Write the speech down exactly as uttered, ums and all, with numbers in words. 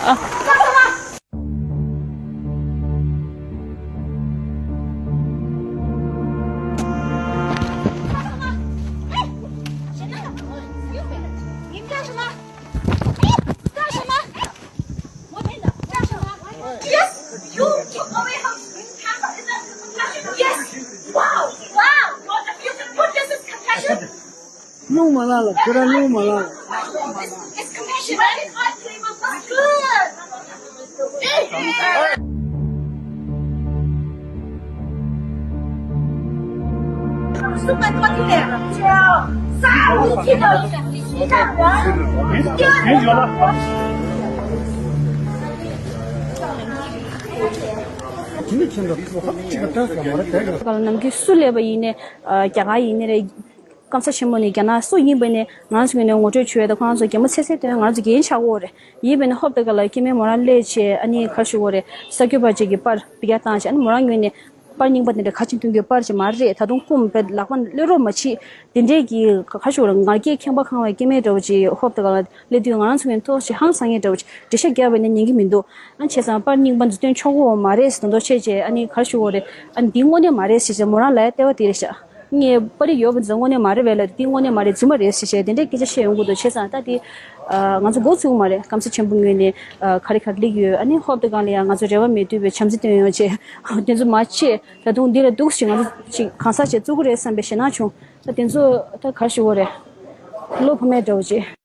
你干什么？哎，干什么？我等等，干什么？Yes, you took away her green pants. Is that compassion? Yes. Wow, wow. What if you can put this as compassion? རླུང་མ་ལངས་ལ། ཁྱོད་རང་རླུང་མ་ལངས་ལ། It's compassion, right? It's not dream of us. Good. Hey, hey, hey. ནམ་རྒྱུན་སུ་སླེབས་པ་ཡིན་ནའི་རྒྱ་གར་ཡིན་ནའི་རེད། སྐམ་ས་ཆེན་མོ་ནས་རྒྱ་ནག་སུ་ཡིན་པ་ནས་ང་ཚོ་ངོས་ནས་ངོ་སྤྲོད་བྱོས་དང་། ཁོང་ཚོ་གད་མོ་ཚད་ཚད་སྟོན། ང་ཚོ་འགན་ཆགས་ཀྱི་ཡོད་རེད། ཡིན་པ་ནས་ཧོབ་ཏེ་ག་ལ་སྐྱེ་དམན་མོ་རང་སླེབས་བྱས། ཨ་ནི་ག་རེ་ཞུ་དགོས་རེད། ས་སྐྱོ་པ་ཅིག་གིས་པར་ཕ་གིར་བཏང་བྱས། ཨ་ནི་མོ་རང་ངོས་ནས་པར་རྙིང་པ་དེ་འདྲ་ག་ཅིག་སྟོན་རྒྱུའི་པར་ཅིག་མ་རེད། ད་དུང་སྐུ་མི་བེད་ལག་པ་སླེབས་རོགས་མ་བྱེད། དེ་འདྲས་ཀྱི་ག་རེ་ཞུ་དགོས་རེད། ང་རྒྱལ་ཁེངས་པ་ཁེངས་པའི་སྐྱེ་དམན་འདྲ་བོ་ཅིག་ཧོབ་ཏེ་ག་ལ་སླེབས་དུས། ང་རང་ཚོ་ངོས་ནས་ཏོག་ཙམ་ཧང་སང་མཁན་འདྲ་བོ་ཅིག་འགྲེལ་བཤད་རྒྱབ་པ་ནི་ཉན་གྱི་མི་འདུག་ཨ་ནི་བྱས་ཙང་པར་རྙིང་པ་འདི་སྟོན་ཆོག་གི་མ་རེད་ཟེར་མདོག་བྱས་བྱས། ཨ་ནི་ག་རེ་ཞུ་དགོས་རེད། ཨ་ནི་འདི་དངོས་གནས་མ་རེད་ཟེར་བྱས་མོ་རང་ལབ་ཡ་ལྟ་བ་དེ་རེད་ཤག་ངས་པར་རིས་ཡོད་པ་འདི་ཚོ་དངོས་གནས་མ་རེད་པས་ལབ། འདི་དངོས་གནས་མ་རེད། རྫུན་མ་རེད་ཟེར་བྱས་དེ་འདྲའི་སྐད་ཆ་བཤད་ཡོང་གི་འདུག་བྱས་ཙང་ད་འདི་ཨ་ང་ཚོ་མགོ་ཚོས་ཀྱི་མ་རེད། སྐམ་ས་ཆེན་པོ་ངོས་ནས་ཨ་ག་རེ་ག་རེ་སླེབས་ཡོད། ཨ་ནི་ཧོབ་ཏེ་ག་ལ་ཡ་ང་ཚོ་རེ་བ་མེད་དུས་པའི་བྱམས་བརྩེ་སྟོན་ཡོང་བྱས། དེ་ཚོ་མ་བྱེད། ད་དུང་འདི་ལས་སྡུག་ཅིག་ང་ཚོ་ཅིག་གང་ཟག་ཅིག་བཙུགས་ཀྱི་རེད་བསམ་པའི་ཞེད་སྣང་བྱུང་། ད་དེ་ཚོ་ད་ག་རེ་ཞུ་དགོས་རེད། བློ་ཕམ་མཁན་འདྲ་བོ་ཅིག